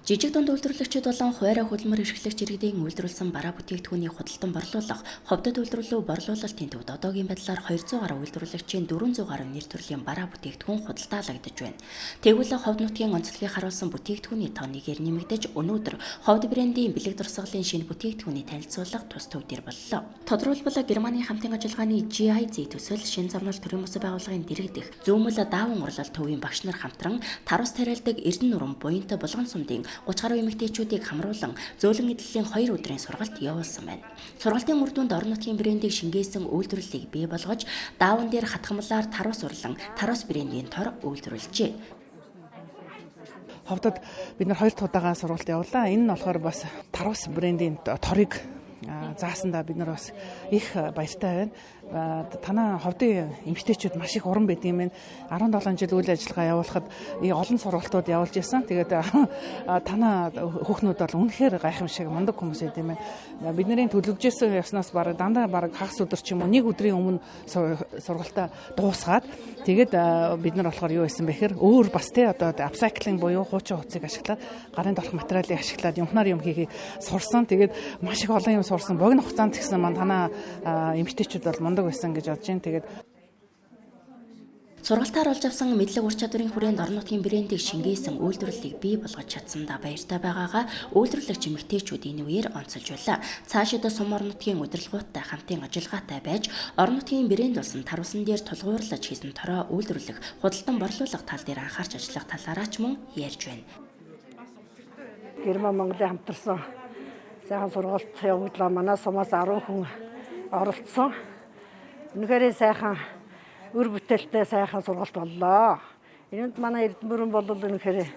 Жижиг дунд үйлдвэрлэгчид болон хуваарь хөдөлмөр эрхлэгч иргэдийн үйлдвэрлэсэн бараа бүтээгдэхүүнийг худалдан борлуулах Ховдод үйлдвэрлэлөө борлуулалтын төвд одоогийн байдлаар 200 гаруй үйлдвэрлэгчийн 400 гаруй нэр төрлийн бараа бүтээгдэхүүн худалдаалагдаж байна. Тэгвэл Ховд нутгийн онцлогийг харуулсан бүтээгдэхүүний тоо нэгээр нэмэгдэж, өнөөдөр Ховд брендийн бэлэг дурсгалын шинэ бүтээгдэхүүний танилцуулга тус төв дээр боллоо. Тодорхойлбол, Германы хамтын ажиллагааны GIZ төсөл, Шинэ замнал төрийн бус байгууллагын дэргэдэх Зүүмэл дааван урлал төвийн багш нар хамтран тарвас тариалдаг Эрдэнэ нурам буянтай Булган сумдын 30 гаруй эмэгтэйчүүдийг хамруулан зөөлөн эдлэлийн 2 өдрийн сургалт явуулсан байна. Сургалтын үр дүнд орон нутгийн брендийг шингээсэн үйлдвэрлэлийг бий болгож, дааван дээр хатгамлаар тарвас урлан тарвас брендийн тор үйлдвэрлэжээ. Ховдод бид нар хоёр дахь удаага сургалт явуулаа. Энэ нь болохоор бас тарвас брендийн торыг заасандаа бид нар бас их баяртай байна. Танаа Ховдын эмэгтэйчүүд маш их уран байдаг юм байна. 17 жил үйл ажиллагаа явуулахад олон сургалтууд явуулж исэн. Тэгээд танаа хүүхнүүд бол үнэхээр гайхамшиг мундаг хүмүүс байд юм байна. Бидний төлөвлөжсэн яснаас бараг дандаа бараг хагас өдөр ч юм уу нэг өдрийн өмнө сургалтаа дуусгаад, тэгээд бид нар болохоор юу байсан бэ гэхээр өөр бас те одоо upcycling буюу хуучин хувцсыг ашиглаад, гарын долох материалыг ашиглаад юмхнаар юм хийхийг сурсан. Тэгээд маш их олон юм сурсан. Богино хугацаанд гэсэн маань танаа эмэгтэйчүүд бол мундаг байсан гэж бодож байна. Тэгээд Сургалтаар олж авсан мэдлэг ур чадварын хүрээнд орон нутгийн брендийг шингээсэн үйлдвэрлэлийг бий болгож чадсандаа баяртай байгаагаа үйлдвэрлэгч эмэгтэйчүүд энэ үеэр онцолж байлаа. Цаашид сум орон нутгийн удирдлагуудтай хамтын ажиллагаатай байж, орон нутгийн брэнд болсон тарвасан дээр тулгуурлаж хийсэн тороо үйлдвэрлэх, худалдан борлуулах тал дээр анхаарч ажиллах талаараа ч мөн ярьж байна. Герман Монголын хамтарсан сайхан сургалт явагдлаа. Манай сумаас 10 хүн оролцсон. Үнэхээр сайхан, үр бүтээлтэй сайхан сургалт боллоо. Энд манай Эрдэнэбүрэн бол үнэхээр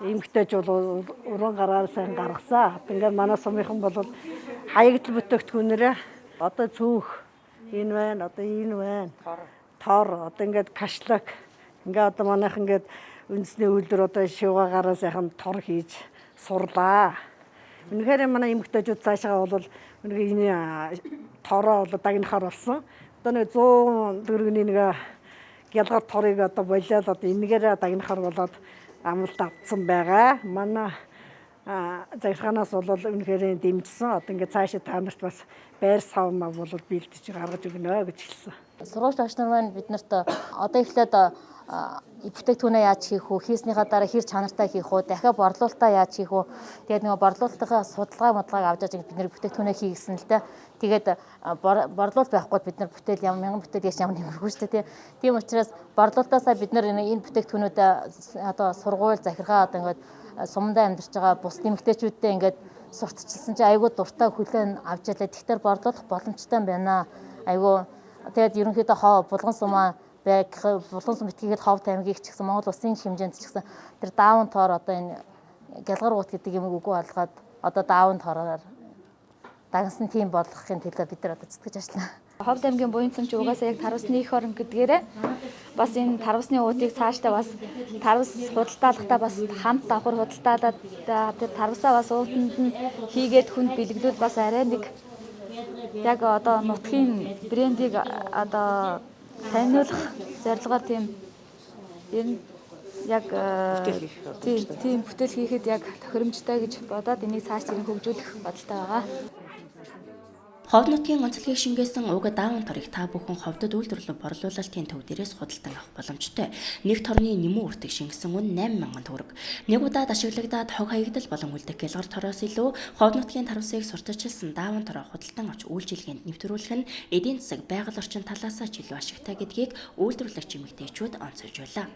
эмэгтэйч бол уран гараар сайн гаргасан. Ингээд манай сумынхан бол хаягдал бүтээгдэхүүнээрээ одоо цүнх энэ байна, одоо энэ байна. Тор, одоо ингээд кашлак, ингээд одоо манайх ингээд үндэсний үйлдвэр одоо шивгаагаараа сайхан тор хийж сурлаа. Үнэхээр манай эмэгтэйчүүд цаашаа бол үнэхээр энэ тороо бол дагнахаар болсон. Одоо нэг 100 төгрөгийн нэг гялгар торыг одоо болиод, одоо энэгээрээ дагнахаар болоод амлалт авцсан байгаа. Манай захиргаанаас бол үнэхээр дэмжсэн. Одоо ингээд цаашаа та нарт бас байр сав мав бол бэлдэж гаргаж өгнө гэж хэлсэн. Сургууль багш нар маань бид нарт одоо эхлээд бүтээгдэхүүнээ яаж хийх үү, хийснийхаа дараа хэр чанартай хийх үү, дахиад борлуулалтаа яаж хийх үү. Тэгээд нөгөө борлуулалтынхаа судалгаа мудлгааг авч яаж бид нар бүтээгдэхүүнээ хийгсэн л дээ. Тэгээд борлуулалт байхгүй бид нар бүтээл ямар мянган бүтээл яаж ямар нэмэргүй шүү дээ. Тийм учраас борлуулалтаасаа бид нар энэ бүтээгдэхүүнүүдээ одоо сургууль, захиргаа, одоо ингээд сумандаа амьдарч байгаа бус эмэгтэйчүүдтэй ингээд сурталчилсан чинь айгүй дуртай хүлээн авч ялаа. Тэгэхээр борлуулах боломжтой байна. Айгүй тэгээд ерөнхийдөө хоо Булган сумаа байг, Булган сум битгийгээд Ховд аймгийг ч гэсэн, Монгол улсын хэмжээнд ч гэсэн тэр даавн тоор, одоо энэ гялгар уут гэдэг юм үгүй болгоод, одоо даавн тоороор дагнасан тийм болгохын төлөө бид нар одоо зүтгэж ажиллана. Ховд аймгийн буян сум чи угаасаа яг тарвасны эх орон гэдгээрээ бас энэ тарвасны уутыг цаашдаа бас тарвас худалдаалахдаа бас хамт давхар худалдаалаад, тэр тарвасаа бас уутанд нь хийгээд хүнд бэлгэлвэл бас арай нэг яг одоо нутгийн брендийг одоо таниулах зорилгоор тийм ер нь яг тийм бүтээл хийхэд яг тохиромжтой гэж бодоод энийг цааш тэрэн хөгжүүлэх бодолтой байгаа. Ховд нутгийн онцлогийг шингээсэн уг даавн торыг та бүхэн Ховдод үйлдвэрлэл борлуулалтын төв дээрээс худалдан авах боломжтой. Нэг торны нэмэн үртэг шингэсэн үн 8000 төгрөг. Нэг удаад ашиглагдаад хог хаягдал болон үлдэх гялгар тороос илүү Ховд нутгийн тарвасыг сурталчилсан даавн тороо худалдан авч үйлчилгээнд нэвтрүүлэх нь эдийн засаг, байгаль орчин талаасаа ч илүү ашигтай гэдгийг үйлдвэрлэгч эмэгтэйчүүд онцолж байлаа.